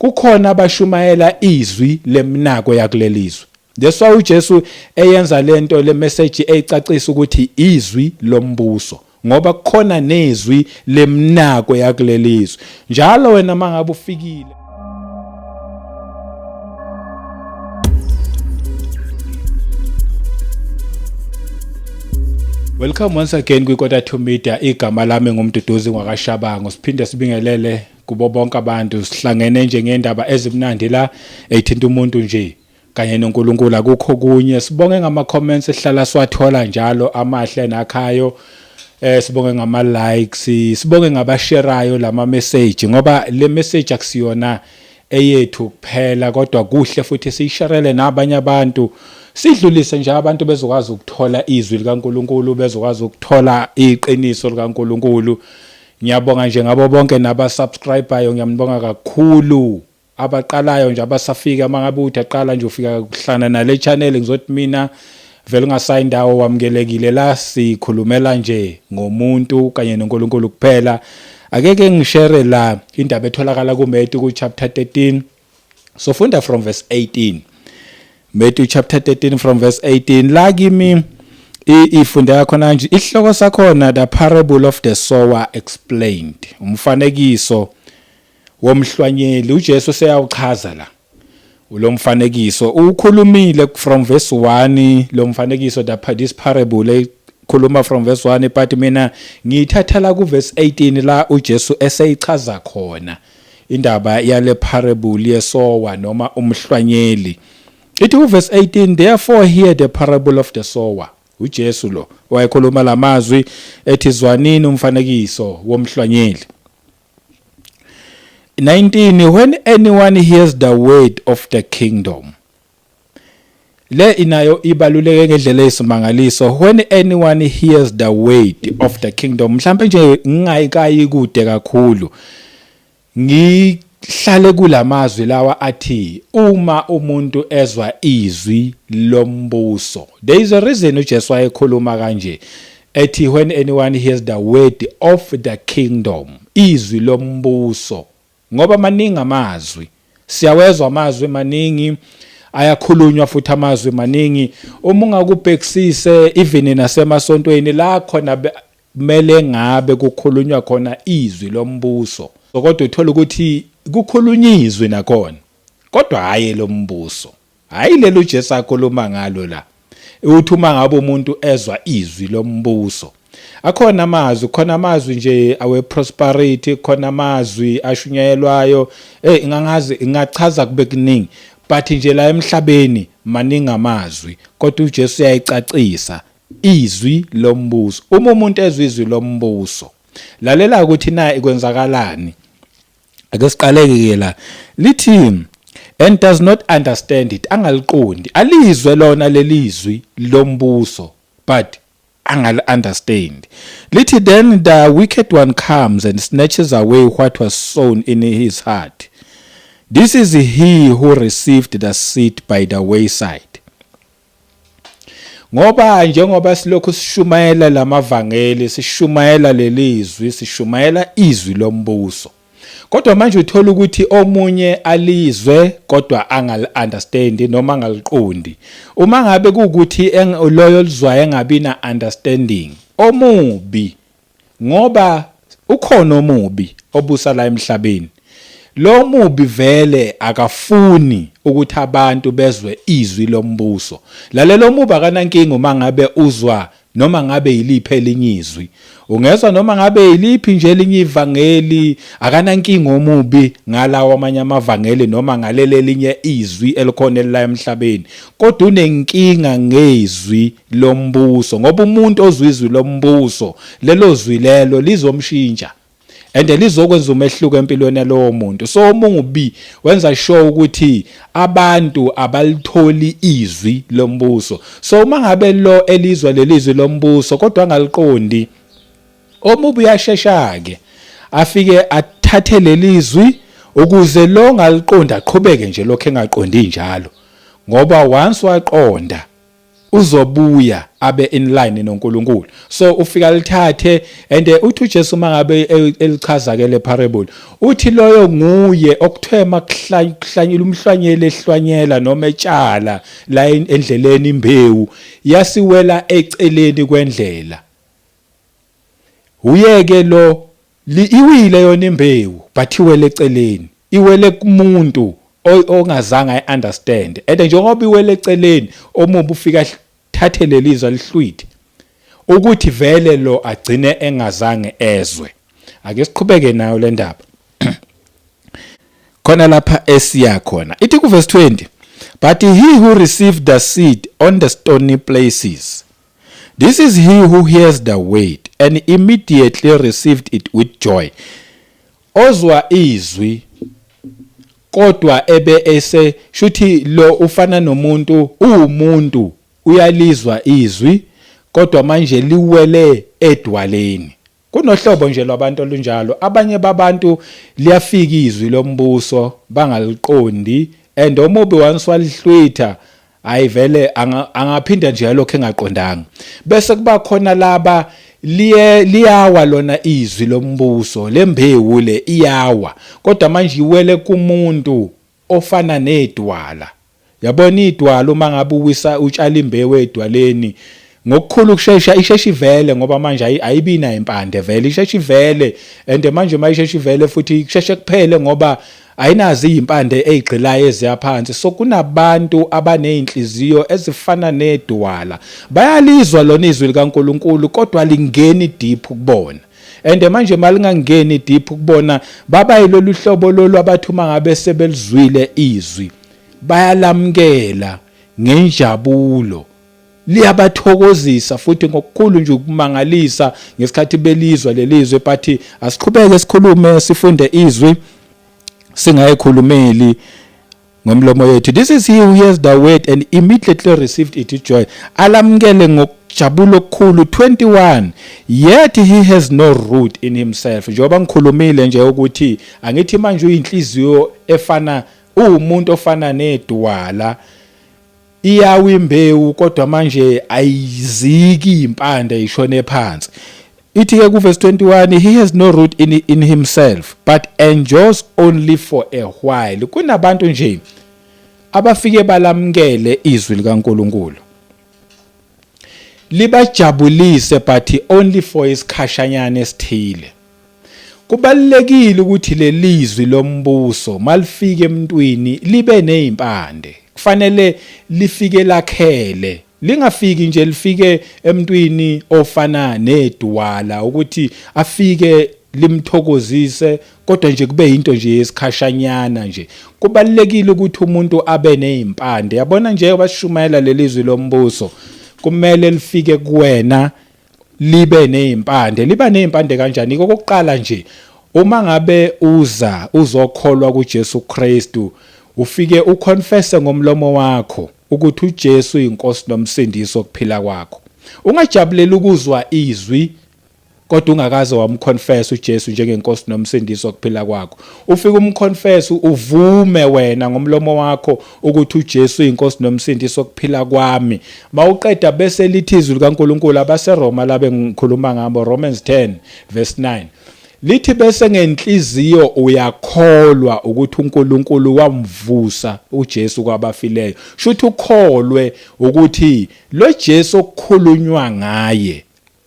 Kukhona abashumayela izwi lemnako yakulelizwe. That's why uJesu eyenza lento le message eyicacisa ukuthi izwi lombuso ngoba kukhona nezwi lemnako yakulelizwe. Njalo wena mangabe ufikile Welcome once again kwiKota 2 Media. Igama lami nguMduduzi ngwakaShabangu. Siphinde sibingelele kubo bonke abantu. Sihlangene nje ngendaba ezimnandi la ethinta umuntu nje kanye noNkulunkulu akukho kunye. Sibonge ngama comments esihlala siwathola njalo amahle nakhayo. Sibonge ngama likes, sibonge ngabasherayo lama message ngoba le message akusiyona eyethu kuphela kodwa kuhle futhi siyisherele nabanye abantu sidlulise nje abantu bezokwazi ukuthola izwi likaNkuluNkulu bezokwazi ukuthola iqiniso likaNkuluNkulu. Ngiyabonga nje ngabo bonke nabasubscribeayo, ngiyambonga kakhulu abaqalayo nje abasafika. Mangabe uthi aqala nje ufika kuhlana nale channel, ngizothi mina vele ungasayi indawo, wamukelekile la. Sikhulumela nje ngomuntu kanye noNkulunkulu kuphela. Ake ke ngishare la indaba etholakala kuMatthew ku chapter 13, so funda from verse 18. Matthew chapter 13 from verse 18 la kimi ifundeka khona nje. Isihloko sakhona, "The Parable of the Sower Explained", umfanekiso womhlwanyeli. uJesu seyawuchaza la lo mfanekiso, ukhulumile from verse 1 lo mfanekiso, this parable ekhuluma from verse 1, but mina ngiyithatha la ku verse 18 la uJesu eseyichaza khona indaba yale parable yesower noma umhlwanyeli. Ithi ku verse 18, "Therefore hear the parable of the sower." uJesu lo wayekhuluma lamazwi ethi zwanini umfanekiso womhlwanyeli. 19 When anyone hears the word of the kingdom, le inayo ibaluleke ngendlela eyisimangaliso. When anyone hears the word of the kingdom, mhlambe nje ngingayikayi kude kakhulu, ngihlale kulamazwi lawa athi uma umuntu ezwa izwi lombuso. There is a reason uJesu wayekhuluma kanje ethi when anyone hears the word of the kingdom, izwi lombuso, ngoba maningi amazwi siyawezwa, amazwi maningi ayakhulunywa futhi amazwi maningi. Uma ungakubhekisise even nasemasontweni la khona kumele ngabe kukhulunywa khona izwi lombuso, kodwa uthola ukuthi kukhulunywa izwi nakhona kodwa hayi lombuso, hayi lelo uJesu akhuluma ngalo la. Uthi uma ngabe umuntu ezwa izwi lombuso, akhona amazwi, khona amazwi nje awe prosperity, khona amazwi ashunyayelwayo. Ngangazi ingachaza kube kuningi, but nje la emhlabeni maningi amazwi, kodwa uJesu uyayicacisa izwi lombuso. Uma umuntu ezwa izwi lombuso, lalela ukuthi na ikwenzakalani. Ake siqaleke ke la. Lithi and does not understand it, angaliqondi, alizwe lona lelizwi lombuso but angali understand. Lithi then the wicked one comes and snatches away what was sown in his heart. This is he who received the seed by the wayside. Ngoba njengoba silokhu sishumayela lamavangeli, sishumayela lelizwi, sishumayela izwi lombuso, kodwa manje uthola ukuthi omunye alizwe kodwa angali understand noma angaliqondi. Uma ngabe kuukuthi loyo lizwayo engabi na understanding, omubi, ngoba ukhona omubi obusa la emhlabeni, lo mubi vele akafuni ukuthi abantu bezwe izwi lombuso. Lalela, omubi akanankinga uma ngabe uzwa noma ngabe yiliphi elinye izwi, ungezwa noma ngabe yiliphi nje elinye ivangeli, akanankinga omubi ngalawo amanye amavangeli noma ngaleli elinye izwi elikhona elila emhlabeni, kodwa unenkinga ngezwi lombuso, ngoba umuntu ozwa izwi lombuso, lelo zwi lelo lizomshintsha and lizokwenza umehluko empilweni yalowo muntu. So omubi wenza sure ukuthi abantu abalitholi izwi lombuso. So uma ngabe lo elizwa lelizwi lombuso kodwa angaliqondi, omubi uyashesha ke afike athathe lelizwi ukuze lo ngaliqonda aqhubeke nje lokho engaqondi njalo, ngoba once waqonda Uzobuya abe in line noNkulunkulu. So ufika lithathe and uthi uJesu mangabe elichaza ke le parable, uthi loyo nguye okuthiwe makuhlanyela umhlwanyeli ehlwanyela noma etshala la endleleni, imbewu yasiwela eceleni kwendlela. Uyeke lo iwile yona imbewu, but iwele eceleni, iwele kumuntu ongazange ayi-understand, and njengoba iwele eceleni, omubi ufika thathe lelizwe alihlwithe ukuthi vele lo agcine engazange ezwe. Ake siqhubeke nayo le ndaba khona lapha esiya khona. Ithi ku verse 20, "But he who received the seed on the stony places, this is he who hears the word and immediately received it with joy." Ozwa izwi kodwa ebe ese shuthi lo ufana nomuntu, uwumuntu uyalizwa izwi kodwa manje liwele edwaleni. Kunohlobo nje lwabantu olunjalo. Abanye babantu liyafika izwi lombuso bangaliqondi, and omubi once walihlwitha, ayivele angaphinda nje lokho engaqondanga. Bese kuba khona laba liye liyawa lona izwi lombuso, lembewu le iyawa, kodwa manje iwele kumuntu ofana nedwala. Yabona idwala, uma ngabe uwisa utshala imbewu edwaleni, ngokukhulu ukushesha isheshe ivele, ngoba manje ayibi nayo impande vele, isheshe ivele. And manje mayisheshe ivele futhi kusheshe kuphele, ngoba ayinazo izimpande ezigxilayo eziya phansi. So kunabantu abanezinhliziyo ezifana nedwala, bayalizwa lona izwi likaNkuluNkulu kodwa lingeni deep kubona. And manje malingangeni deep kubona, baba yilolu hlobo lolu abathi uma ngabe sebelizwile izwi bayalamkela ngenjabulo, liyabathokozisa futhi ngokukhulu nje ukumangalisa ngesikhathi belizwa lelizwe. But asiqhubeke sikhulume, sifunde izwi, singayikhulumeli ngomlomo yethu. "This is he who hears the word and immediately received it with joy." Alamukele ngokujabula okukhulu. 21, "Yet he has no root in himself." Njengoba ngikhulumile nje ukuthi angithi manje uyinhliziyo efana, uwumuntu ofana nedwala, iyawa imbewu kodwa manje ayiziki impande, ishone phansi. Ithi ke ku verse 21, "He has no root in himself but endures only for a while." Kunabantu nje abafike balamkele izwi likaNkuluNkulu, libajabulise, but only for isikhashanyana esithile. Kubalekile ukuthi lelizwi lombuso malifike emntwini libe nezimpande. Kufanele lifike lakhele, lingafiki nje lifike emntwini ofana nedwala, ukuthi afike limthokozise kodwa nje kube into nje yesikhashanyana nje. Kubalekile ukuthi umuntu abe nezimpande. Yabona nje bashumayela lelizwi lombuso, kumele lifike kuwena libe nezimpande. Liba nezimpande kanjani? Okokuqala nje, uma ngabe uza uzokholwa kuJesu Kristu, ufike uconfesse ngomlomo wakho ukuthi uJesu uyinkosi nomsindisi wokuphila kwakho. Ungajabulela ukuzwa izwi kodwa ungakaze wamconfess uJesu njengenkosi nomsindisi wokuphila kwakho. Ufike umconfess, uvume wena ngomlomo wakho ukuthi uJesu uyinkosi nomsindisi wokuphila kwami. Mawuqeda bese lithi izwi likaNkuluNkulu, abaseRoma labe ngikhuluma ngabo, Romans 10 verse 9, lithi bese ngenhliziyo uyakholwa ukuthi uNkulunkulu wamvusa uJesu kwabafileyo. Shuthi ukholwe ukuthi lo Jesu okukhulunywa ngaye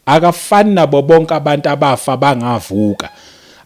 akafani nabo bonke abantu abafa bangavuka,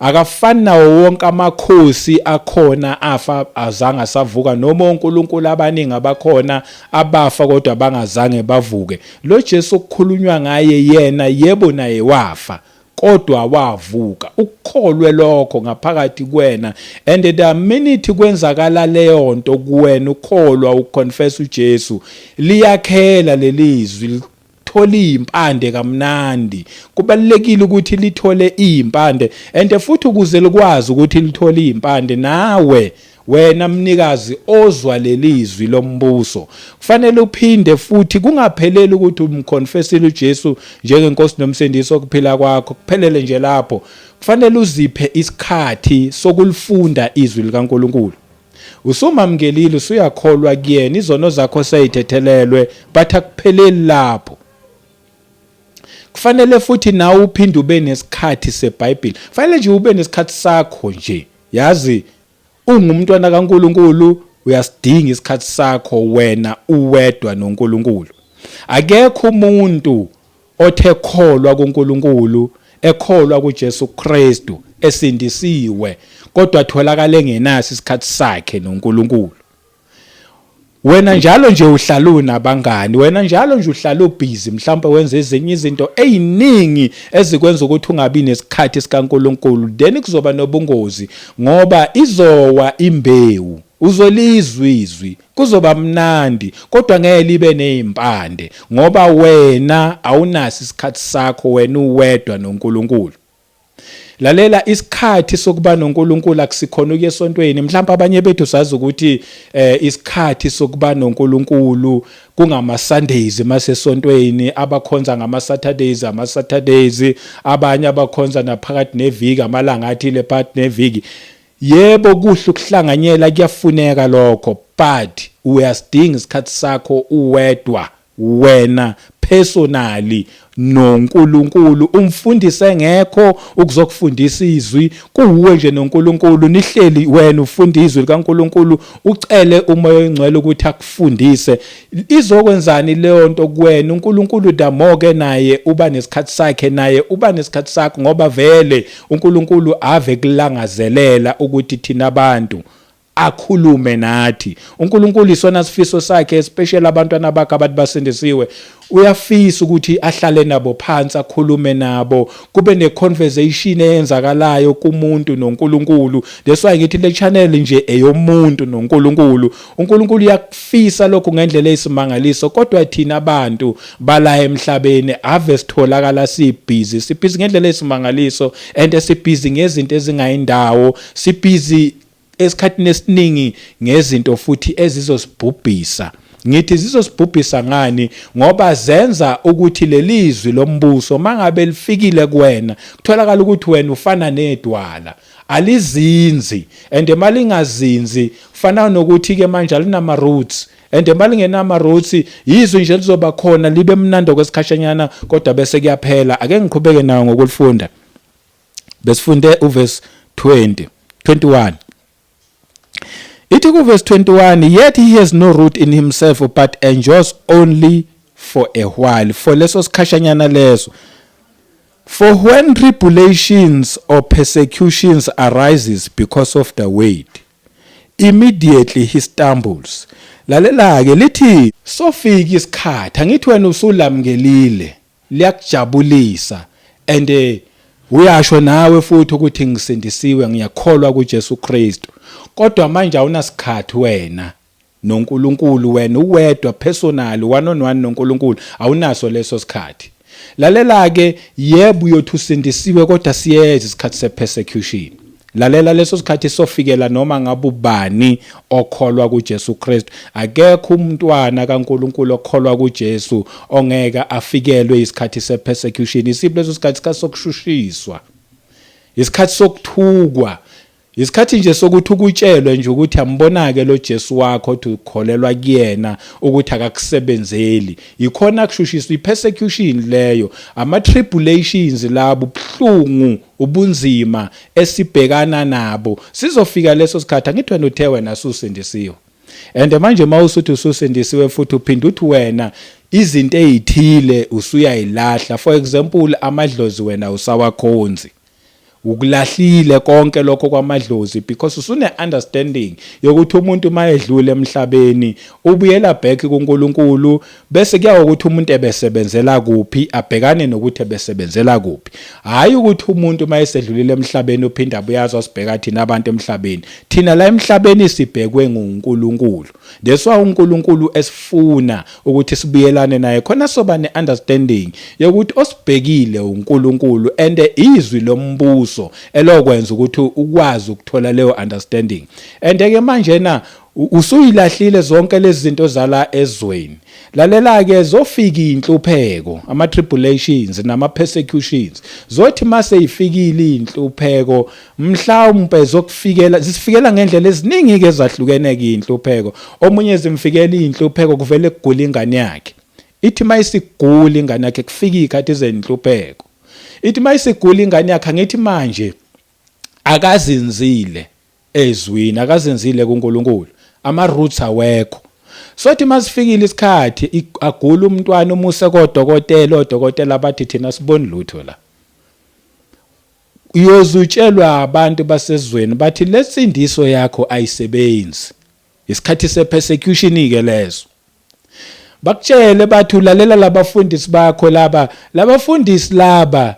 akafani nawo wonke amakhosi akhona afa azange asavuka, noma onkulunkulu abaningi abakhona abafa kodwa bangazange bavuke. Lo Jesu okukhulunywa ngaye yena, yebo naye wafa kodwa wavuka. Ukukholwe lokho ngaphakathi kuwena, and the minute kwenzakala leyo nto kuwena, ukholwa, uconfess uJesu, liyakhela lelizwi, lithola impande kamnandi. Kubalekile ukuthi lithole impande, and futhi ukuze likwazi ukuthi lithole impande, nawe wena mnikazi ozwa lelizwi lombuso kufanele uphinde futhi, kungapheleli ukuthi umconfessile uJesu njengenkosi nomsindisi okuphila kwakho, kuphelele nje lapho. Kufanele uziphe isikhathi sokulifunda izwi likaNkuluNkulu. Usumamkelile, usuyakholwa kuyena, izono zakho seyithethelelwe, but akupheleli lapho. Kufanele futhi nawe uphinde ube nesikhathi seBhayibheli. Kufanele nje ube nesikhathi sakho nje. Yazi ungumntwana kaNkuluNkulu, uyasidinga isikhathi sakho wena uwedwa noNkulunkulu. Akekho umuntu othe kholwa kuNkulunkulu, ekholwa kuJesu Kristu, esindisiwe, kodwa atholakale engenaso isikhathi sakhe noNkulunkulu. Wena njalo nje uhlala unabangani, wena njalo nje uhlala ubhizi, mhlawumbe wenza ezinye izinto eziningi ezikwenza ukuthi ungabi nesikhathi sikaNkulunkulu. Then kuzoba nobungozi ngoba izowa imbewu, uzolizwa izwi, kuzoba mnandi, kodwa ngeke libe nezimpande ngoba wena awunaso isikhathi sakho wena uwedwa noNkulunkulu. Lalela, isikhathi sokuba noNkulunkulu akusikhona ukuya esontweni. Mhlawumbe abanye bethu sazi ukuthi isikhathi sokuba noNkulunkulu kungama Sundays masesontweni, abakhonza ngama Saturdays, ama Saturdays, abanye abakhonza naphakathi neviki, amalanga athile phakathi neviki. Yebo, kuhle ukuhlanganyela, kuyafuneka lokho, but uyasidinga isikhathi sakho uwedwa wena personally noNkulunkulu. Umfundisi engekho ukuzokufundisa izwi, kuwuwe nje noNkulunkulu, nihleli wena ufunda izwi likaNkulunkulu, ucele uMoya oNgcwele ukuthi akufundise. Izokwenzani leyo nto kuwena? uNkulunkulu the more ke naye uba nesikhathi sakhe, naye uba nesikhathi sakho, ngoba vele uNkulunkulu ave kulangazelela ukuthi thina abantu akhulume nathi. uNkulunkulu isona sifiso sakhe, especially abantwana bakhe abathi basindisiwe, uyafisa ukuthi ahlale nabo phansi, akhulume nabo, kube ne-conversation eyenzakalayo kumuntu noNkulunkulu. That's why ngithi le channel nje eyomuntu noNkulunkulu. uNkulunkulu uyakufisa lokhu ngendlela eyisimangaliso, kodwa thina abantu bala emhlabeni ave sitholakala sibhizi, sibhizi ngendlela eyisimangaliso, and sibhizi ngezinto ezingayindawo, sibhizi esikhathini esiningi ngezinto futhi ezizosibhubhisa. Ngithi zizosibhubhisa ngani? Ngoba zenza ukuthi lelizwi lombuso mangabe lifikile kuwena, kutholakala ukuthi wena ufana nedwala, alizinzi, and malingazinzi kufana nokuthi ke manje alinama roots, and malingenama roots yizwi nje lizoba khona libe mnandi okwesikhashanyana, kodwa bese kuyaphela. Ake ngiqhubeke nawo ngokulifunda. Besifunde uverse 20 21. Ithi kuverse 21, yet he has no root in himself but endures only for a while, for leso sikhashanyana leso. For when tribulations or persecutions arises because of the word, immediately he stumbles. Lalela ke, lithi sofika isikhathi, angithi wena usulamkelile, liyakujabulisa, and uyasho nawe futhi ukuthi ngisindisiwe, ngiyakholwa kuJesu Kristu, kodwa manje awunasikhathi wena noNkulunkulu, wena uwedwa personally, one on one noNkulunkulu, awunaso leso sikhathi. Lalela ke, yebo uyothi usindisiwe, kodwa siyeza isikhathi sepersecution. Lalela, leso sikhathi sofikela noma ngabe ubani okholwa kuJesu Kristu. Akekho umntwana kaNkulunkulu okholwa kuJesu ongeke afikelwe isikhathi sepersecution. Isiphi leso sikhathi? Isikhathi sokushushiswa, isikhathi sokuthukwa, isikhathi nje sokuthi ukutshelwe nje ukuthi ambonake lo Jesu wakho othi ukholelwa kuyena ukuthi akakusebenzeli. Ikhona kushushiswa, ipersecution leyo, ama tribulations labo, ubuhlungu, ubunzima esibhekana nabo. Sizofika leso sikhathi. Angithi wena uthe wena susindisiwe, and manje mawusuthi ususindisiwe futhi uphinda uthi wena izinto ezithile usuyayilahla, for example amadlozi wena usawakhonzi, ukulahlile konke lokho kwamadlozi, because usune understanding yokuthi umuntu mayedlula emhlabeni ubuyela back kuNkulunkulu, bese kuyawa ukuthi umuntu ebesebenzela kuphi, abhekane nokuthi ebesebenzela kuphi. Hayi ukuthi umuntu mayesedlulile emhlabeni uphinda abuyazi wasibheka thina abantu emhlabeni. Thina la emhlabeni sibhekwe nguNkulunkulu. That's why uNkulunkulu esifuna ukuthi sibuyelane naye, khona soba ne-understanding yokuthi osibhekile uNkulunkulu, and izwi lombuso elokwenza ukuthi ukwazi ukuthola leyo understanding. And ke manje na Usuyilahlile zonke lezi zinto zala ezweni. Lalela ke, zofika inhlupheko, ama tribulations nama persecutions. Zothi mase ifikile inhlupheko, mhlawumbe zokufikela, zisifikela ngendlela eziningi ke ezahlukene ke inhlupheko. Omunye zimfikela inhlupheko kuvele kugula ingane yakhe. Ithi mayisigula ingane yakhe, kufika izikhathi zenhlupheko. Ithi mayisigula ingane yakhe, angithi manje akazinzile ezwini, akazenzile kuNkulunkulu, ama roots awekho. Sothi masifikile isikhathi agula umntwana, umuse kodokotela, odokotela bathi thina siboni lutho la. Uyozutshelwa abantu basezweni bathi lesindiso yakho ayisebenzi. Isikhathi sepersecution ke leso. Bakutshele bathi ulalela labafundisi bakho laba, labafundisi laba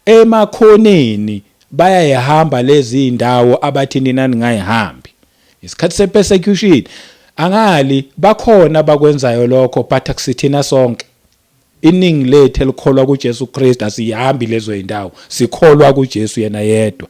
emakhoneni bayayihamba lezi indawo abathi nina ningayihambi. Isikhathi sepersecution angali bakhona abakwenzayo lokho, but akusithina sonke. Iningi lethu elikholwa kuJesu Kristu asihambi lezo indawo, sikholwa kuJesu yena yedwa.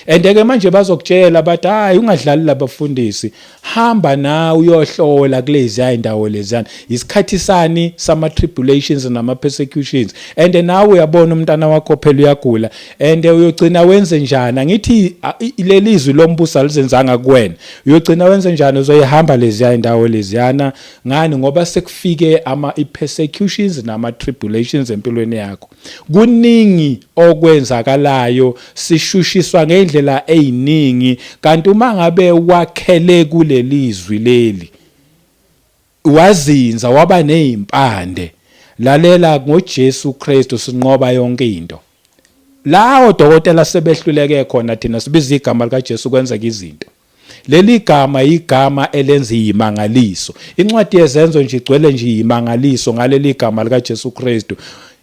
And ke manje bazokutshela bathi hayi, ungadlali labafundisi, hamba nawe uyohlola kulezi indawo leziyana. Isikhathi sani sama tribulations nama persecutions. And nawe uyabona umntana wakho phela uyagula, and uyogcina wenze njani? Angithi leli zwi lombuso alizenzanga kuwena. Uyogcina wenze njani? Uzoyihamba lezi indawo leziyana. Ngani? Ngoba sekufike ama persecutions nama tribulations empilweni yakho. Kuningi okwenzakalayo, sishushiswa ngendlela eziningi, kanti uma ngabe wakhele kulelizwi leli, wazinza, waba nezimpande, lalela, ngoJesu Kristu sinqoba yonke into. Lawo dokotela sebehluleke khona, thina sibiza igama likaJesu, kwenzeka izinto. Leli gama igama elenza imangaliso. Incwadi yeZenzo nje igcwele nje imangaliso ngaleli gama likaJesu Kristu.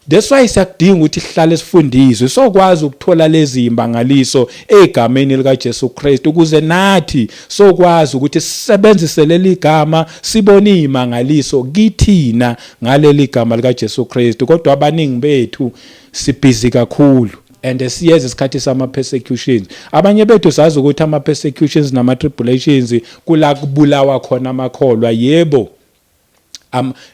That's why siyakudinga ukuthi sihlale sifundiswe, sokwazi ukuthola lezi imangaliso egameni likaJesu Kristu, ukuze nathi sokwazi ukuthi sisebenzise leli gama, sibone imangaliso kithina ngaleli gama likaJesu Kristu. Kodwa abaningi bethu sibhizi kakhulu and siyeza isikhathi sama persecutions. Abanye bethu sazi ukuthi ama persecutions nama tribulations kula kubulawa khona amakholwa. Yebo,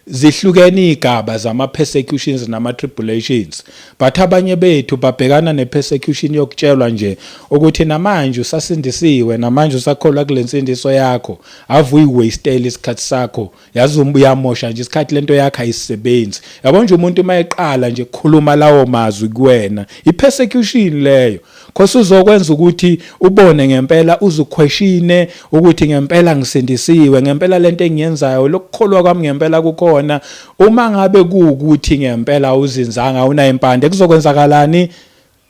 zihlukene igaba zama persecutions nama tribulations, but abanye bethu babhekana ne persecution yokutshelwa nje ukuthi namanje usasindisiwe, namanje usakholwa kulensindiso yakho, ave uyiwastele isikhathi sakho, yazi uyamosha nje isikhathi, lento yakho ayisebenzi. Yabo nje, umuntu uma eqala nje ukukhuluma lawo mazwi kuwena, i-persecution leyo. Khosi uzokwenza ukuthi ubone ngempela, uzuquestione ukuthi ngempela ngisindisiwe, ngempela lento engiyenzayo, lokukholwa kwami ngempela kukhona. Uma ngabe kuwukuthi ngempela uzinzanga, unayo impande, kuzokwenzakalani?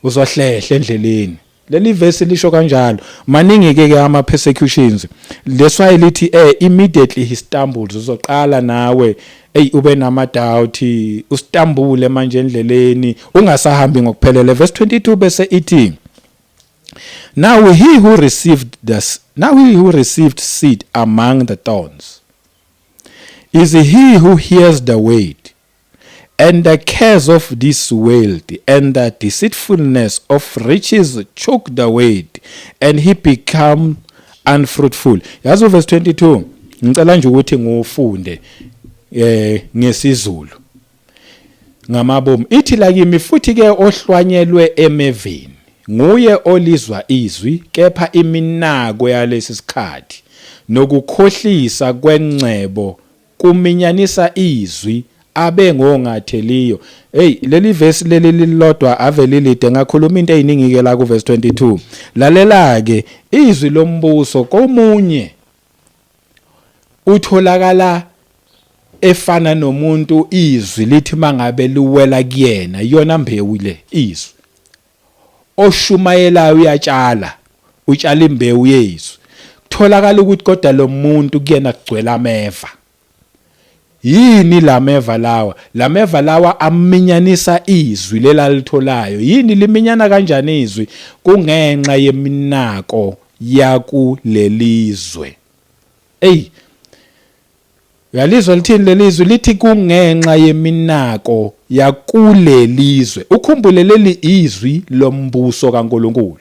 Uzohlehla endleleni. Leli verse lisho kanjalo. Maningi ke ke ama persecutions. That's why lithi immediately he stumbles. Uzoqala nawe ey ube nama doubt, ustumble manje endleleni, ungasahambi ngokuphelele. Verse 22 bese ithi, Now he who received seed among the thorns is he who hears the word, and the cares of this world and the deceitfulness of riches choke the word, and he become unfruitful." Yazi, verse 22 ngicela nje ukuthi ngiwufunde ngesiZulu ngamabomu. Ithi la kimi futhi ke, ohlwanyelwe emeveni nguye olizwa izwi, kepha iminako yalesi sikhathi nokukhohlisa kwengcebo kuminyanisa izwi, abe ngongatheliyo. Hey, leli verse leli lilodwa ave lilide, ngakhuluma into eziningi ke la ku verse 22. Lalela ke, izwi lombuso komunye utholakala efana nomuntu izwi lithi mangabe liwela kuyena, iyona mbewu le, izwi oshumayelayo uyatshala, utshala imbewu yezwi, kutholakala ukuthi kodwa lo muntu kuyena kugcwele ameva. Yini lameva lawa? Lameva lawa aminyanisa izwi lelalitholayo. Yini liminyana kanjani izwi? Kungenxa yeminako yakulelizwe. Ey, uyalizwa lithini lelizwi? Lithi kungenxa yeminako yakulelizwe. Ukhumbule, leli izwi lombuso kaNkuluNkulu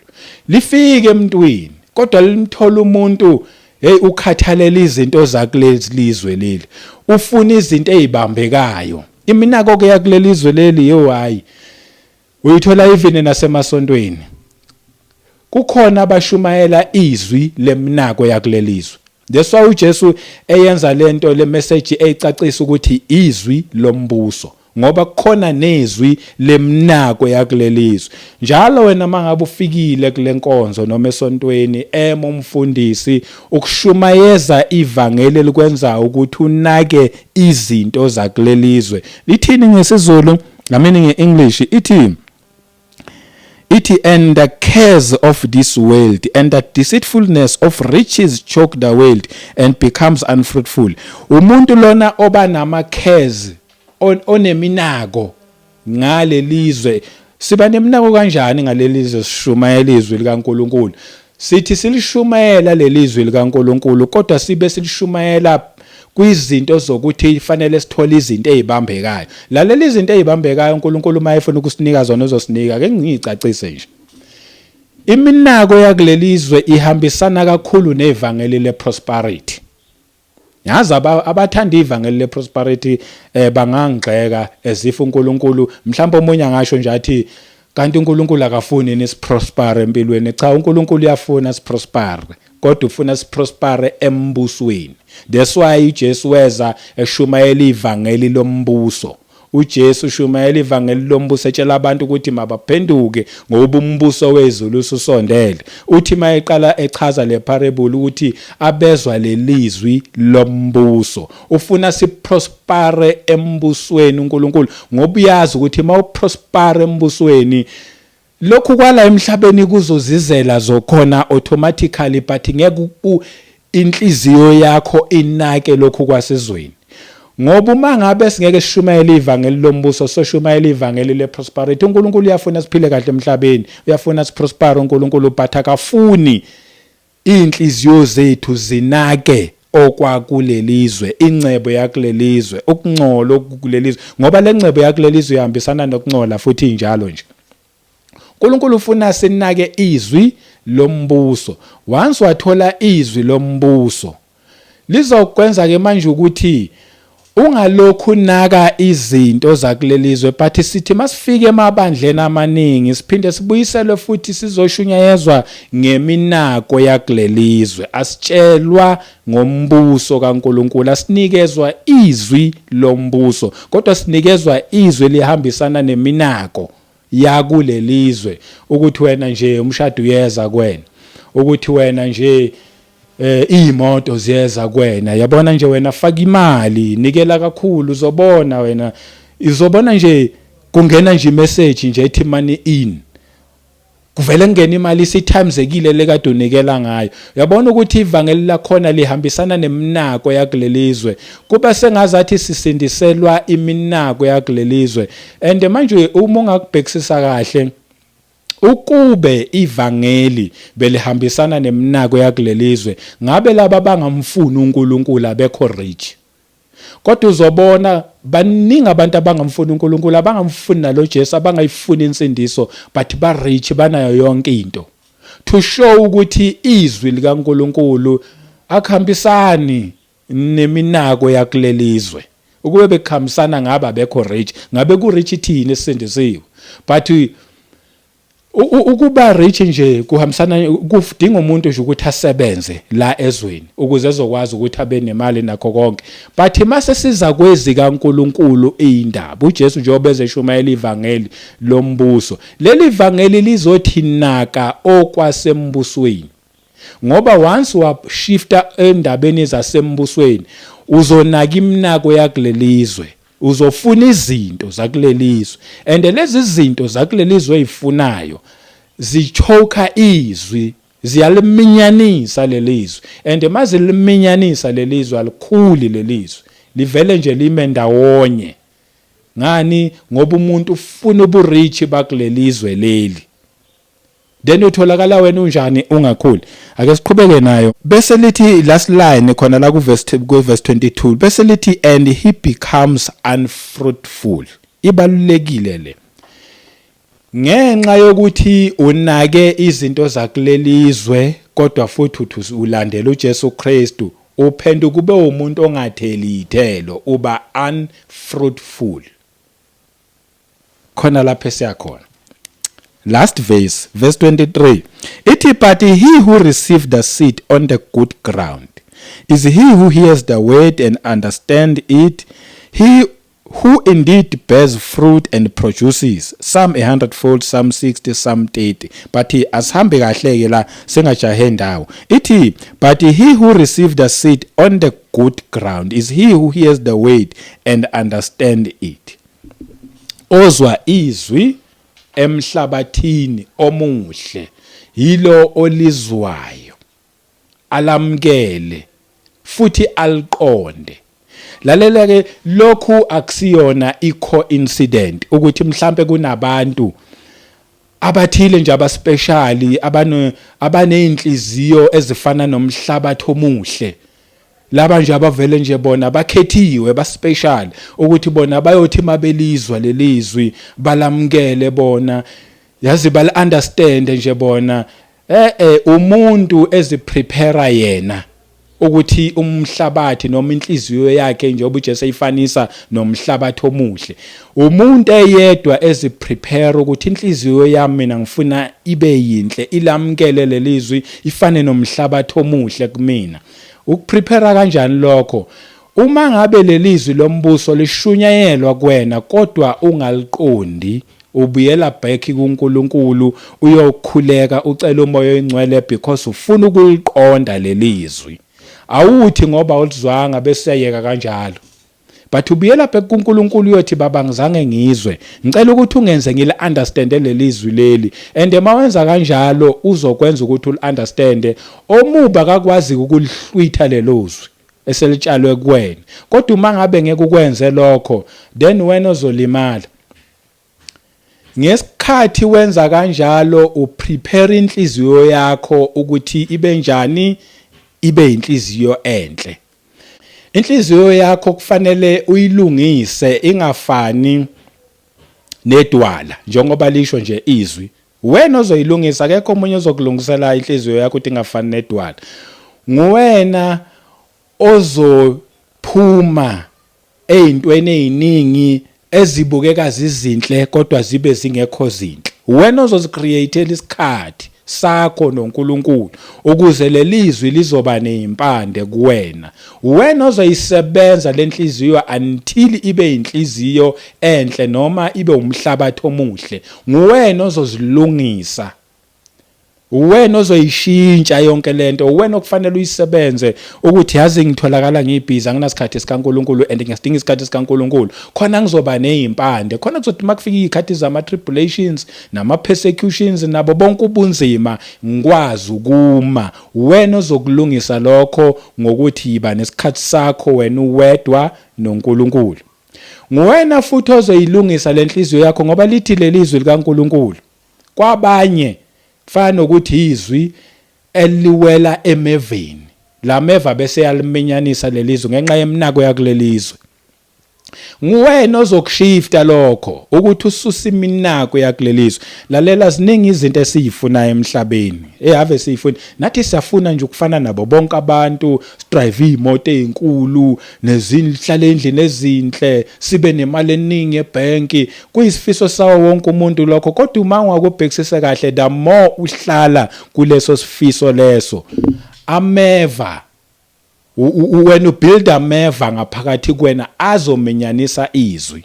lifike emntwini, kodwa limthola umuntu. Hey, ukhathalela izinto zakuleli lizwe leli, ufuna izinto ezibambekayo. Iminako ke yakuleli zwe leli, yo hayi, uyithola even nasemasontweni. Kukhona abashumayela izwi leminako yakulelizwe. That's why uJesu eyenza lento, le message, eyicacisa ukuthi izwi lombuso, ngoba kukhona nezwi lemnako yakulelizwe. Njalo wena mangabe ufikile kule nkonzo noma esontweni, ema umfundisi ukushumayeza ivangeli elikwenza ukuthi unake izinto zakulelizwe. Lithini ngesiZulu? I mean, ngeEnglish ithi, "And the cares of this world and the deceitfulness of riches choke the word and becomes unfruitful." Umuntu lona oba nama cares, oneminako ngalelizwe. Siba neminako kanjani ngalelizwe sishumayela izwi likaNkuluNkulu? Sithi silishumayela lelizwi likaNkuluNkulu, kodwa sibe silishumayela kwizinto zokuthi fanele sithole izinto ezibambekayo. Lalela, izinto ezibambekayo uNkulunkulu uma efuna ukusinika zona uzosinika. Ake ngiyicacise nje. Iminako yakulelizwe ihambisana kakhulu nevangeli leprosperity. Yazi, abathanda ivangeli leprosperity bangangigxeka as if uNkulunkulu, mhlawumbe omunye angasho nje athi, "Kanti uNkulunkulu akafuni nisiprosper empilweni?" Cha, uNkulunkulu uyafuna siprosper, kodwa ufuna siprosper embusweni. That's why uJesu weza eshumayela ivangeli lombuso. uJesu ushumayela ivangeli lombuso, etshela abantu ukuthi mabaphenduke ngoba umbuso wezulu ususondele. Uthi mayeqala echaza le parable ukuthi abezwa lelizwi lombuso. Ufuna siprospere embusweni uNkulunkulu, ngoba uyazi ukuthi mawuprospere embusweni, lokhu kwala emhlabeni kuzozizela zokhona automatically, but ngeke inhliziyo yakho inake lokhu kwasezweni. Ngoba uma ngabe singeke sishumayele ivangeli lombuso, soshumayela ivangeli leprosperity. uNkulunkulu uyafuna siphile kahle emhlabeni, uyafuna siprosper uNkulunkulu, but akafuni inhliziyo zethu zinake okwakulelizwe, ingcebo yakulelizwe, ukungcola okukulelizwe, ngoba lengcebo yakulelizwe ihambisana nokungcola futhi injalo nje. uNkulunkulu ufuna sinake izwi lombuso. Once wathola izwi lombuso, lizokwenza ke manje ukuthi ungalokhu naka izinto zakulelizwe. But sithi masifike emabandleni amaningi, siphinde sibuyiselwe futhi sizoshunyayezwa ngeminako yakulelizwe. Asitshelwa ngombuso kaNkuluNkulu, asinikezwa izwi lombuso, kodwa sinikezwa izwi lihambisana neminako yakulelizwe, ukuthi wena nje umshado uyeza kuwena, ukuthi wena nje imoto ziyeza kuwena. Yabona nje, wena faka imali, nikela kakhulu, uzobona wena, izobona nje kungena nje imessage nje ethi "money in", kuvele kungena imali isitimezekile lekade unikela ngayo. Uyabona ukuthi ivangeli lakhona lihambisana neminako yakulelizwe. Kuba sengazathi sisindiselwa iminako yakulelizwe. And manje uma ungakubhekisisa kahle, ukube ivangeli belihambisana neminako yakulelizwe, ngabe laba bangamfuni uNkulunkulu abekho rich. Kodwa uzobona baningi abantu abangamfuni uNkulunkulu, abangamfuni nalo Jesu, abangayifuni insindiso, but ba rich, banayo yonke into, to show ukuthi izwi likaNkulunkulu akuhambisani neminako yakulelizwe. Ukube bekuhambisana, ngabe abekho rich, ngabe ku rich thina esindisiwe. But ukuba rich nje kuhambisana, kudinga umuntu nje ukuthi asebenze la ezweni ukuze ezokwazi ukuthi abe nemali nakho konke. But mase siza kwezi kaNkuluNkulu indaba, uJesu njengoba ezeshumayela ivangeli lombuso, leli vangeli lizothi naka okwasembusweni, ngoba once washifta endabeni zasembusweni, uzonaka iminako yakulelizwe, uzofuna izinto zakulelizwe, and lezi zinto zakulelizwe ezifunayo zichoka izwi, ziyaliminyanisa lelizwi, and maziliminyanisa lelizwi, alikhuli lelizwi, livele nje lime ndawonye. Ngani? Ngoba umuntu ufuna uburich bakulelizwe leli. Then utholakala wena unjani? Ungakhuli. Ake siqhubeke nayo. Bese lithi last line khona la ku verse 22, bese lithi, "And he becomes unfruitful." Ibalulekile le. Ngenxa yokuthi unake izinto zakulelizwe kodwa futhi uthi ulandela uJesu Kristu, uphenduka ube umuntu ongatheli ithelo, uba unfruitful. Khona lapho esiyakhona. Last verse, verse 23. Ithi, "But he who received the seed on the good ground is he who hears the word and understand it, he who indeed bears fruit and produces, some a hundredfold, some 60, some 30." But asihambe kahle ke la, singajahe ndawo. Ithi, "But he who received the seed on the good ground is he who hears the word and understand it." Ozwa izwi emhlabathini omuhle yilo olizwayo, alamkele futhi aliqonde. Lalela ke, lokhu akusiyona i-coincident ukuthi mhlambe kunabantu abathile nje abaspecial, abaneyinhliziyo ezifana nomhlabathi omuhle, laba nje abavele nje bona bakhethiwe, baspecial, ukuthi bona bayothi mabelizwa lelizwi balamkele bona, yazi, bal understand nje bona. Umuntu eziprepare yena ukuthi umhlabathi noma inhliziyo yakhe, njengoba uJesu eyifanisa nomhlabathi omuhle, umuntu eyedwa eziprepare ukuthi inhliziyo yami mina ngifuna ibe yinhle, ilamkele lelizwi, ifane nomhlabathi omuhle kumina. Ukuprepare kanjani lokho? Uma ngabe lelizwi lombuso lishunyayelwa kuwena kodwa ungaliqondi, ubuyela back kuNkulunkulu, uyokhuleka, ucela uMoya oyiNgcwele because ufuna ukuliqonda lelizwi. Awuthi ngoba ulizwanga bese uyayeka kanjalo, but ubuyela back kuNkulunkulu, uyothi, "Baba, ngizange ngizwe, ngicela ukuthi ungenze ngile understand lelizwi leli." And mawenza kanjalo, uzokwenza ukuthi ul understand. Omubi akakwazi ukulihlwitha lelozwi eselitshalwe kuwena, kodwa uma ngabe ngeke ukwenze lokho, then wena ozolimala. Ngesikhathi wenza kanjalo, uprepare inhliziyo yakho ukuthi ibe njani? Ibe inhliziyo enhle. Inhliziyo yakho kufanele uyilungise ingafani nedwala, njengoba lisho nje izwi. Wena ozoyilungisa, akekho omunye ozokulungisela inhliziyo yakho ukuthi ingafani nedwala. Nguwena ozophuma ey'ntweni ey'ningi ezibukeka zizinhle kodwa zibe zingekho zinhle. Wena ozozicreatela isikhathi sakho noNkulunkulu ukuze lelizwi lizoba nezimpande kuwena. Wena ozoyisebenza lenhliziyo until ibe inhliziyo enhle noma ibe umhlabathi omuhle. Nguwena ozozilungisa, uwena ozoyishintsha yonke lento, uwena okufanele uyisebenze ukuthi, yazi, ngitholakala ngibhizi, anginasikhathi sikaNkuluNkulu and ngiyasidinga isikhathi sikaNkuluNkulu khona ngizoba nezimpande, khona kuzothi makufika izikhathi zama tribulations nama persecutions nabo bonke ubunzima, ngikwazi ukuma. Wena ozokulungisa lokho ngokuthi yiba nesikhathi sakho wena uwedwa noNkulunkulu. Nguwena futhi ozoyilungisa lenhliziyo yakho, ngoba lithi lelizwi likaNkuluNkulu kwabanye fana nokuthi izwi eliwela emeveni, la meva bese yaliminyanisa lelizwe ngenxa yemnako yakulelizwe. Nguwena ozokushifta lokho ukuthi ususe iminako yakulelizwe. Lalela, ziningi izinto esiyifunayo emhlabeni, ehave siyifuna nathi. Siyafuna nje ukufana nabo bonke abantu, sidrive imoto ezinkulu nezinhlala endlini ezinhle, sibe nemali eningi ebhenki. Kuyisifiso sawo wonke umuntu lokho, kodwa uma ungakubhekisisa kahle, the more uhlala kuleso sifiso leso, ameva, wena ubuild ameva ngaphakathi kuwena azominyanisa izwi.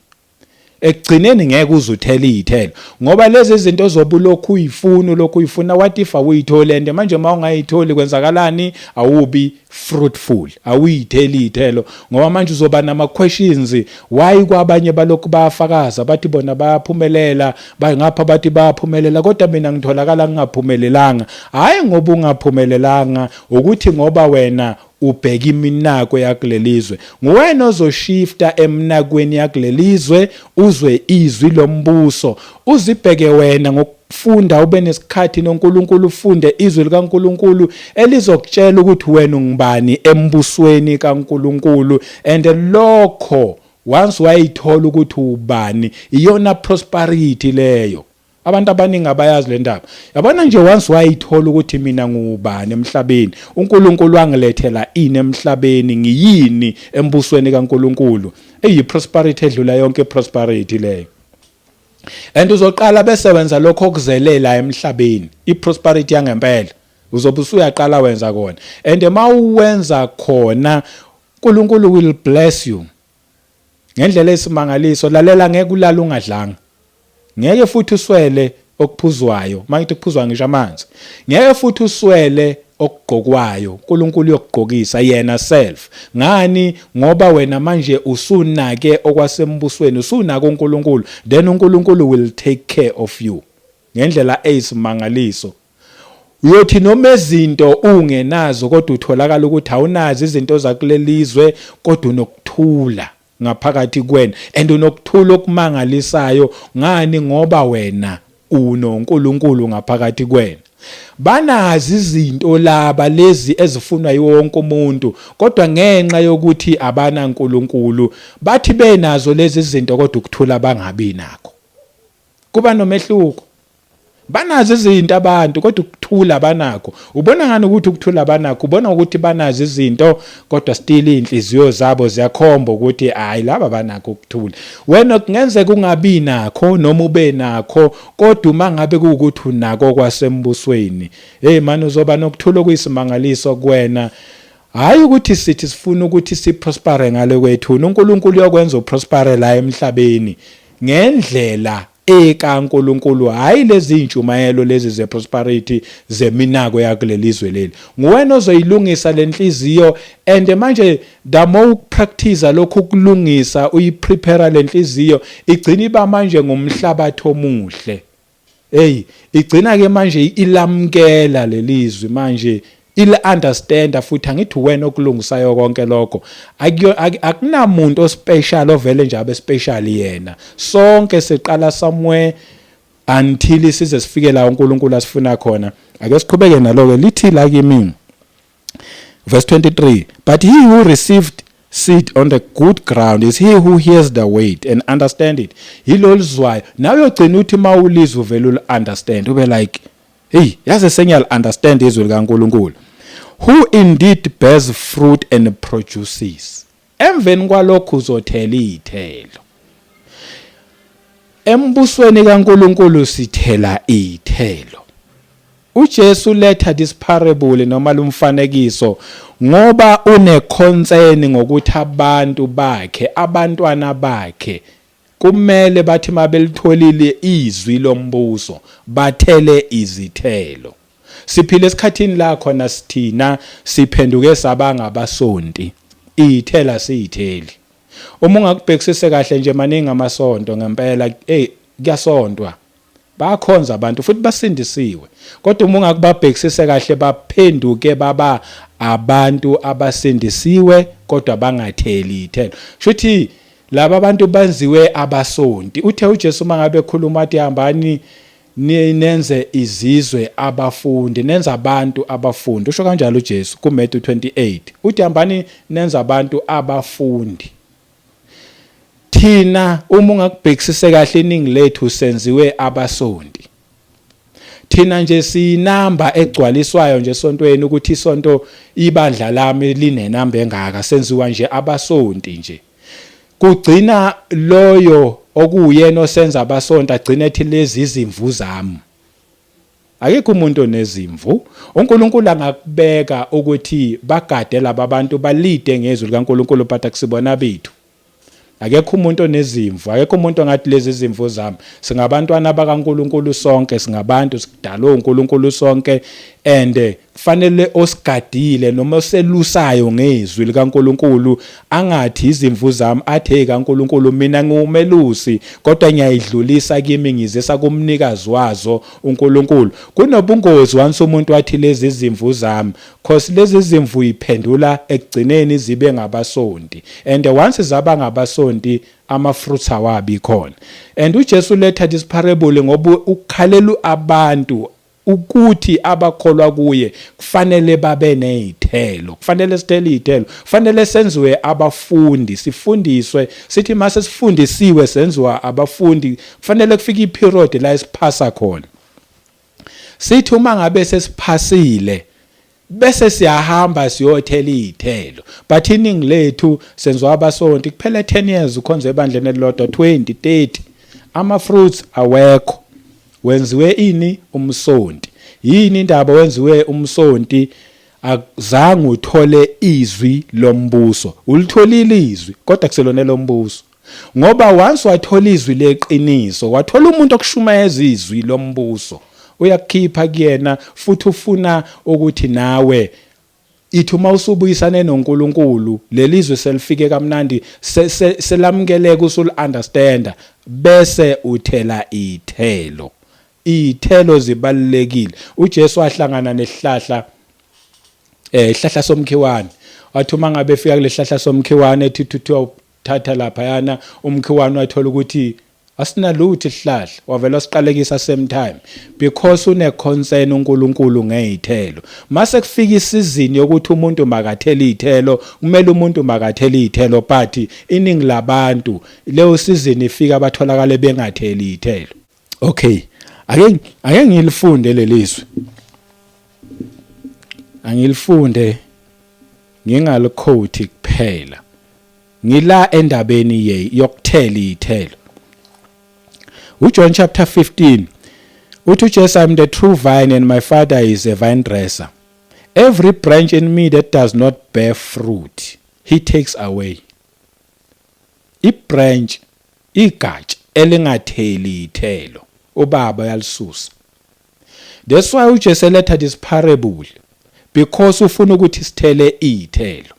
Ekugcineni ngeke uzuthela izithelo, ngoba lezi zinto ozobe ulokhu uyifuna, ulokhu uyifuna, what if awuyitholi? And manje uma ungayitholi, kwenzakalani? Awubi fruitful, awuyitheli izithelo, ngoba manje uzoba nama questions: why kwabanye balokhu bayafakaza, bathi bona bayaphumelela, ngapha bathi bayaphumelela, kodwa mina ngitholakala ngingaphumelelanga? Hayi ngoba ungaphumelelanga, ukuthi ngoba wena ubheka iminako yakulelizwe. Nguwena ozoshifta emnakweni yakulelizwe, uzwe izwi lombuso, uzibheke wena ngokufunda, ube nesikhathi noNkulunkulu, ufunde izwi likaNkulunkulu elizokutshela ukuthi wena ungubani embusweni kaNkulunkulu. And lokho, once wayithola ukuthi ubani, iyona prosperity leyo. Abantu abaningi abayazi le ndaba. Yabona nje, once wayithola ukuthi mina ngubani emhlabeni, uNkulunkulu wangilethela ini emhlabeni, ngiyini embusweni kaNkulunkulu, eyi prosperity edlula yonke prosperity leyo. And uzoqala bese wenza lokho okuzelela emhlabeni, iprosperity yangempela uzobe usuyaqala wenza kona. And mawuwenza khona, uNkulunkulu will bless you ngendlela esimangaliso. Lalela, ngeke ulala ungadlanga, ngeke futhi uswele okuphuzwayo. Mangithi kuphuzwa, ngisho amanzi. Ngeke futhi uswele okugqokwayo, uNkulunkulu uyokugqokisa yena self. Ngani? Ngoba wena manje usunake okwasembusweni, usunaka uNkulunkulu, then uNkulunkulu will take care of you ngendlela eyisimangaliso. Uyothi noma izinto ungenazo, kodwa utholakala ukuthi awunazo izinto zakulelizwe, kodwa unokuthula ngaphakathi kwena and unokuthula okumangalisayo. Ngani? Ngoba wena unoNkulunkulu ngaphakathi kwena. Banazi izinto laba lezi ezifunwa yiwo wonke umuntu, kodwa ngenxa yokuthi abanaNkulunkulu, bathi benazo lezi zinto kodwa ukuthula bangabi nakho. Kuba nomehluko. Banazo izinto abantu, kodwa ukuthula banakho. Ubona ngani ukuthi ukuthula banakho? Ubona ukuthi banazo izinto, kodwa still inhliziyo zabo ziyakhomba ukuthi hayi, laba banakho ukuthula. Wena kungenzeka ungabi nakho noma ube nakho, kodwa uma ngabe kuwukuthi unako kwasembusweni, hey man, uzoba nokuthula okuyisimangaliso kuwena. Hayi ukuthi sithi sifuna ukuthi siprospere ngale kwethu, uNkulunkulu uyokwenza uprospere la emhlabeni ngendlela ekaNkulunkulu, hayi lezi intshumayelo lezi zeprosperity zeminako yakulelizwe leli. Nguwena ozoyilungisa lenhliziyo. And manje the more upractice lokhu kulungisa, uyiprepare lenhliziyo, igcina iba manje ngumhlabathi omuhle. Hey, igcina ke manje ilamkela lelizwi, manje il understand futhi. Angithi wena okulungisayo konke lokho? Akunamuntu ospecial ovele nje abe special yena. Sonke siqala somewhere until size sifike la uNkulunkulu asifuna khona. Ake siqhubeke nalo ke. Lithi la kimi, verse 23, "But he who received seed on the good ground is he who hears the word and understand it." Yilo lizwayo. Nawe uyogcina uthi mawulizwa uvele ul understand, ube like, "Hey, yaze sengiyal understand izwi likaNkulunkulu." "Who indeed bears fruit and produces." Emveni kwalokho uzothela izithelo. Embusweni kaNkulunkulu sithela izithelo. uJesu letha this parable noma lumfanekiso ngoba une concern ngokuthi abantu bakhe, abantwana bakhe, kumele bathi mabelitholile izwi lombuso bathele izithelo. Siphila esikhathini la khona sithina siphenduke sabanga abasonti, iy'thela siyitheli. Uma ungakubhekisise kahle nje, maningi amasonto ngempela. Hey, kuyasontwa, bakhonza abantu futhi basindisiwe, kodwa uma ungakubabhekisise kahle, baphenduke baba abantu abasindisiwe kodwa bangatheli ithelo. Shuthi laba bantu banziwe abasonti. Uthe uJesu mangabe ekhuluma athi, "Hambani nenze izizwe abafundi, nenze abantu abafundi." Usho kanjalo uJesu kuMatthew 28, uthi, "Hambani nenze abantu abafundi." Thina, uma ungakubhekisise kahle, iningi lethu senziwe abasonti. Thina nje siyinamba egcwaliswayo nje esontweni, ukuthi isonto, ibandla lami linenamba engaka. Senziwa nje abasonti nje. Kugcina loyo okuyena osenza abasonto agcine ethi, "Lezi izimvu zami." Akekho umuntu onezimvu. UNkulunkulu angakubeka ukuthi bagade laba bantu, balide ngezwi likaNkulunkulu, but akusibona bethu. Akekho umuntu onezimvu, akekho umuntu ongathi, "Lezi izimvu zami." Singabantwana bakaNkulunkulu sonke, singabantu sidalwe uNkulunkulu sonke, and kufanele osigadile noma oselusayo ngezwi likaNkulunkulu angathi, "Izimvu zami," athi, "Hey kaNkulunkulu, mina ngiwumelusi, kodwa ngiyayidlulisa kimi, ngizisa kumnikazi wazo, uNkulunkulu." Kunobungozi once umuntu wathi, "Lezi izimvu zami," cause lezi zimvu iphendula ekugcineni zibe ngabasonti, and once zaba ngabasonti, ama fruits awabi khona. And uJesu letha this parable ngoba ukhalela abantu. Ukuthi abakholwa kuye kufanele babe nezithelo, kufanele sithele izithelo, kufanele senziwe abafundi, sifundiswe. Sithi mase sifundisiwe, senziwa abafundi, kufanele kufike iperiod la esiphasa khona. Sithi uma ngabe sesiphasile, bese siyahamba siyothela izithelo. But iningi lethu senziwa abasonti, kuphela 10 years ukhonze ebandleni elilodwa, 20, 30, ama fruits awekho. Wenziwe ini? Umsonti. Yini indaba wenziwe umsonti? Akuzange uthole izwi lombuso. Ulitholile izwi, kodwa kuselona lombuso, ngoba once wathola izwi leqiniso, wathola umuntu okushumayeza izwi lombuso, uyakukhipha kuyena futhi ufuna ukuthi nawe ithi uma usubuyisane noNkulunkulu, lelizwe selifike kamnandi, selamukeleka, usul understanda, bese uthela ithelo. Ithelo zibalulekile. UJesu wahlangana nesihlahla, isihlahla somkhiwane. Wathi uma ngabe efika kulesihlahla somkhiwane, ethi thuthiwa thatha lapha yana umkhiwane, wathola ukuthi asinalutho isihlahla, wavela wasiqalekisa same time, because une concern uNkulunkulu ngezithelo. Mase kufika isizini yokuthi umuntu makathele izithelo, kumele umuntu makathele izithelo, but iningi labantu leyo season ifika batholakale bengatheli izithelo. Okay, ake ngilifunde lelizwi, angilifunde, ngingaliquote kuphela. Ngila endabeni ye yokuthela izithelo. UJohn chapter 15 uthi uJesu, "I am the true vine and my Father is a vine dresser. Every branch in me that does not bear fruit, he takes away." Ibranch, igatsha elingatheli ithelo, ubaba uyalisusa. That's why uJesu eletha this parable, because ufuna ukuthi sithele ithelo.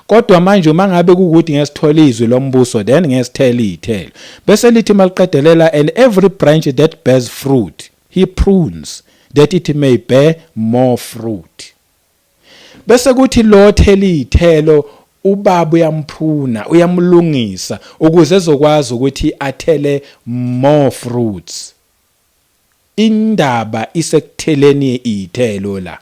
Kodwa manje uma ngabe kukuthi ngesithola izwi lombuso, then ngesithele ithelo. Bese lithi maliqedelela, "And every branch that bears fruit, he prunes, that it may bear more fruit." Bese kuthi lo thela ithelo, ubaba uyampruna, uyamlungisa ukuze ezokwazi ukuthi athele more fruits. Indaba isekutheleni ithelo la.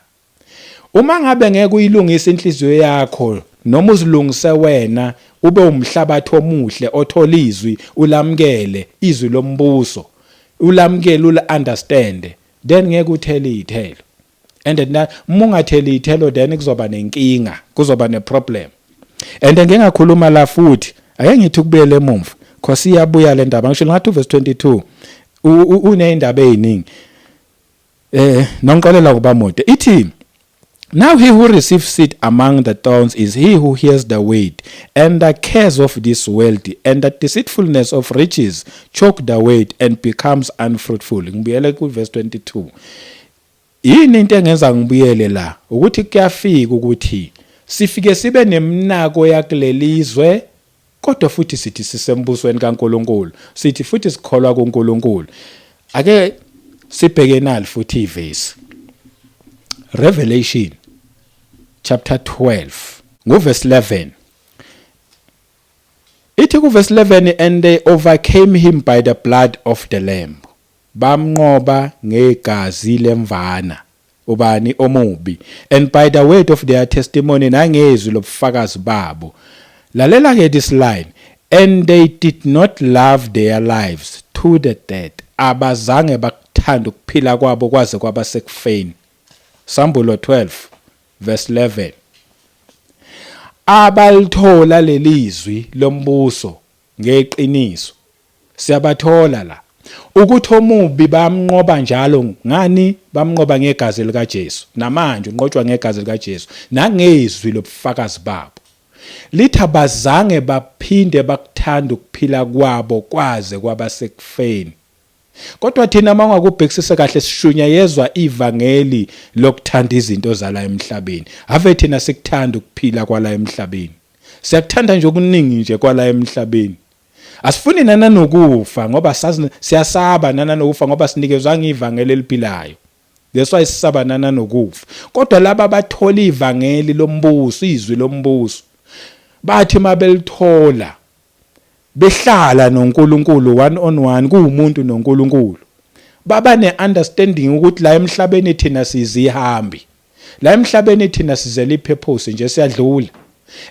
Uma ngabe ngeke uyilungise inhliziyo yakho, noma uzilungise wena ube umhlabathi omuhle othola izwi, ulamukele izwi lombuso, ulamukele, ul understand, then ngeke uthele ithelo. And then uma ungatheli ithelo, then kuzoba nenkinga, kuzoba neproblem. And ngeke ngakhuluma la futhi, ake ngithi ukubuyela emumva, cause iyabuya le ndaba. Ngisho ngathi uverse 22 uneyindaba eziningi. Nongixolela kuba mude. Ithi, "Now he who receives seed among the thorns is he who hears the word, and the cares of this world and the deceitfulness of riches choke the word and becomes unfruitful." Ngibuyele ku verse 22. Yini into engenza ngibuyele la? Ukuthi kuyafika ukuthi sifike sibe nemnako yakulelizwe, kodwa futhi sithi sisembusweni kaNkuluNkulu, sithi futhi sikholwa kuNkulunkulu. Ake sibheke nali futhi ivesi, Revelation chapter 12 ngoverse 11. Ithi kuverse 11, "And they overcame him by the blood of the lamb." Bamnqoba ngegazi lemvana. Ubani omubi? "And by the word of their testimony," nangezwi lobufakazi babo. Lalela ke this line, "And they did not love their lives to the death." Abazange bakuthanda ukuphila kwabo kwaze kwaba sekufeni. Sambulo 12 verse 11. Abalithola lelizwi lombuso ngeqiniso, siyabathola la ukuthi omubi bamnqoba njalo. Ngani bamnqoba? Ngegazi likaJesu. Namanje unqotshwa ngegazi likaJesu nangezwi lobufakazi babo. Lithi abazange baphinde bakuthanda ukuphila kwabo kwaze kwaba sekufeni. Kodwa thina, uma ungakubhekisisa kahle, sishunyayezwa ivangeli lokuthanda izinto zala emhlabeni. Ave thina sikuthanda ukuphila kwala emhlabeni, siyakuthanda nje okuningi nje kwala emhlabeni. Asifuni nana nokufa, ngoba sazi siyasaba nana nokufa, ngoba sinikezwa ivangeli eliphilayo. That's why sisaba nana nokufa. Kodwa laba bathola ivangeli lombuso, izwi lombuso, bathi mabelithola, behlala noNkulunkulu one on one, kuwumuntu noNkulunkulu. Baba ne-understanding ukuthi la emhlabeni thina sizihambi. La emhlabeni thina sizele ipurpose nje, siyadlula.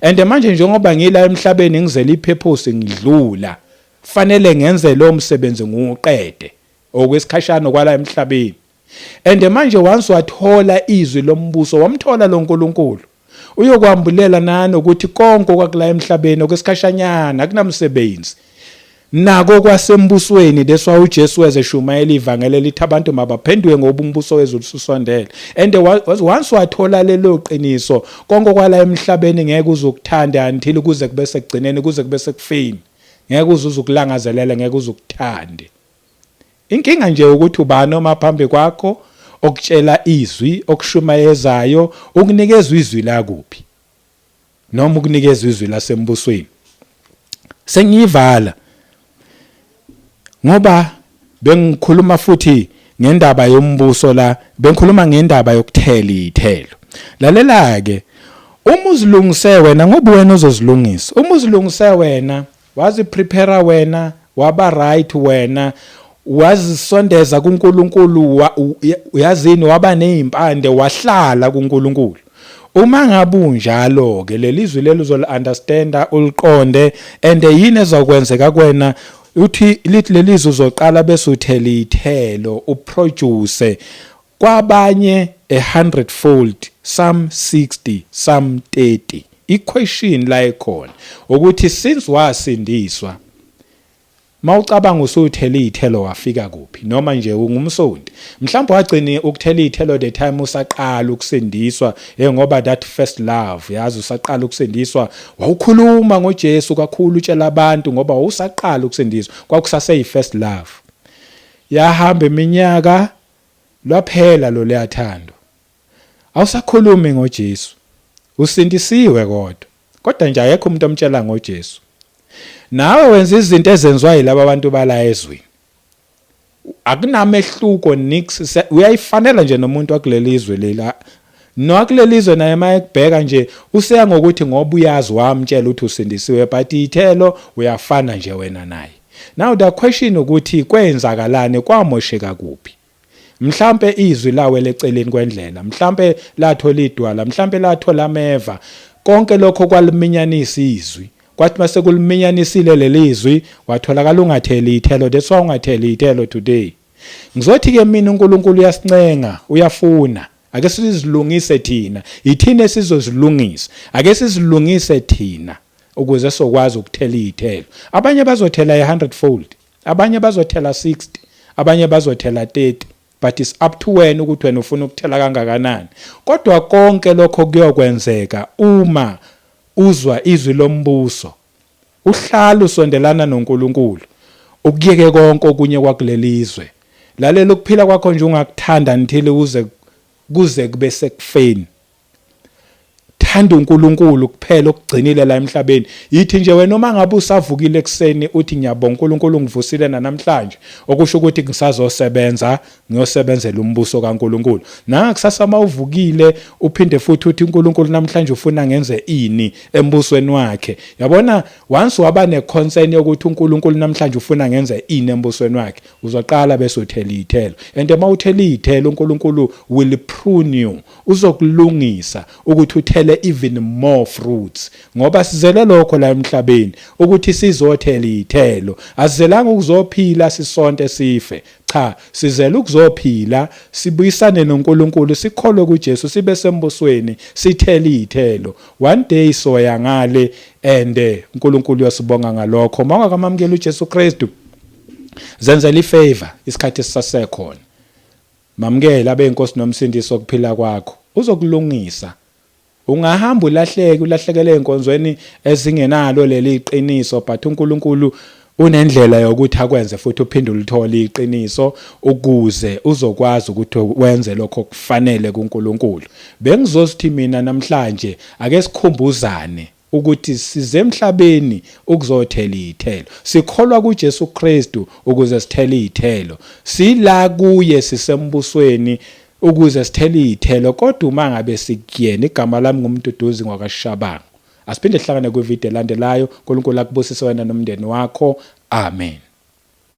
And manje njengoba ngila emhlabeni ngizele ipurpose, ngidlula, fanele ngenze lo msebenzi ngiwuqede okwesikhashana kwala emhlabeni. And manje once wathola izwi lombuso, wamthola lo nkulunkulu, uyokwambulela nanokuthi konke okwakula emhlabeni okwesikhashanyana, akunamsebenzi nako kwasembusweni. That's why uJesu weze shumayela ivangeli elithi abantu mabaphenduke ngoba umbuso wezulu ususondele. And once wathola lelo qiniso, konke kwala emhlabeni ngeke uzokuthanda until kuze kube sekugcineni, kuze kube sekufeni. Ngeke uze ukulangazelele, ngeke uze ukuthande. Inkinga nje ukuthi ubani oma phambi kwakho okutshela izwi, okushumayezayo, ukunikezwa izwi la kuphi, noma ukunikezwa izwi lasembusweni. Sengiyivala ngoba bengikhuluma futhi ngendaba yombuso la, bengikhuluma ngendaba yokuthela iy'thelo. Lalela ke, uma uzilungise wena, ngoba wena uzozilungisa, uma uzilungise wena, waziprepare wena, waba right wena, wazisondeza kuNkulunkulu, uyazini, waba nezimpande, wahlala kuNkulunkulu. Uma ngabe unjalo ke, lelizwi leli uzoli understanda, uliqonde. And yini ezokwenzeka kuwena? Uthi lithi lelizwi uzoqala bese uthela ithelo, uproduce kwabanye a 100 fold, some 60, some 30. I-question la ekhona ukuthi since wasindiswa, mawucabanga usuthela iy'thelo, wafika kuphi? Noma nje ungumsondi, mhlawumbe wagcina ukuthela iy'thelo the time usaqala ukusindiswa, ngoba that first love, yazi, usaqala ukusindiswa wawukhuluma ngoJesu kakhulu, utshela abantu ngoba wawusaqala ukusindiswa, kwakusase first love. Yahamba iminyaka, lwaphela lo leyathando, awusakhulumi ngoJesu. Usindisiwe kodwa nje akekho umuntu omtshela ngoJesu. Nawe wenza izinto ezenziwa yilabo abantu bala ezweni, akunamehluko nix. Uyayifanela nje nomuntu wakuleli izwe lela, nowakuleli izwe naye mayekubheka nje useya ngokuthi ngoba uyazi, wamtshela ukuthi usindisiwe, but ithelo uyafana nje wena naye. Now the question ukuthi kwenzakalani, kwamosheka kuphi? Mhlambe izwi lawe leceleni kwendlela, mhlambe lathola idwala, mhlambe lathola ameva, konke lokho kwaliminyanisa izwi. Kwathi mase kuliminyanisile lelizwi, watholakala ungatheli ithelo. That's why ungatheli ithelo today. Ngizothi ke mina, uNkulunkulu uyasincenga, uyafuna ake sizilungise thina. Ithina esizozilungisa, ake sizilungise thina ukuze sokwazi ukuthela izithelo. Abanye bazothela a 100 fold, abanye bazothela 60, abanye bazothela 30, but it's up to wena ukuthi wena ufuna ukuthela kangakanani. Kodwa konke lokho kuyokwenzeka uma uzwa izwi lombuso, uhlala usondelana noNkulunkulu, ukuyeke konke okunye kwakulelizwe. Lalela, ukuphila kwakho nje ungakuthanda until uze kuze kube sekufeni. Thanda uNkulunkulu kuphela okugcinile la emhlabeni. Yithi nje wena uma ngabe usavukile ekseni uthi, "Ngiyabonga uNkulunkulu, ngivusile namhlanje, okusho ukuthi ngisazosebenza, ngiyosebenzela umbuso kaNkulunkulu." Nangakusasa mawuvukile uphinde futhi uthi, "uNkulunkulu namhlanje ufuna ngenze ini embusweni wakhe?" Yabona, once waba neconcern yokuthi uNkulunkulu namhlanje ufuna ngenze ini embusweni wakhe, uzoqala bese uthela iy'thelo. And uma uthela iy'thelo, uNkulunkulu will prune you, uzokulungisa ukuthi uthele even more fruits, ngoba sizele lokho la emhlabeni, ukuthi sizothela iy'thelo. Asizelanga ukuzophila sisonte sife, cha, sizele ukuzophila, sibuyisane noNkulunkulu, sikholwe kuJesu, sibe sembusweni, sithele iy'thelo. One day soya ngale and uNkulunkulu uyosibonga ngalokho. Uma ungakamamukeli uJesu Kristu, zenzela ifavor isikhathi sisasekhona. Mamukela abe inkosi nomsindisi wokuphila kwakho, uzokulungisa. Ungahamba ulahleke, ulahlekele enkonzweni ezingenalo leli iqiniso, but uNkulunkulu unendlela yokuthi akwenze futhi uphinde ulithole iqiniso ukuze uzokwazi ukuthi wenze lokho kufanele kuNkulunkulu. Bengizothi mina namhlanje ake sikhumbuzane ukuthi size emhlabeni ukuzothela iy'thelo. Sikholwa kuJesu Kristu ukuze sithele iy'thelo. Sila kuye, sisembusweni ukuze sithele iy'thelo, kodwa uma ngabe sikuyena. Igama lami nguMduduzi ngwakaShabangu. Asiphinde sihlangane kwividiyo elandelayo. uNkulunkulu akubusise wena nomndeni wakho. Amen.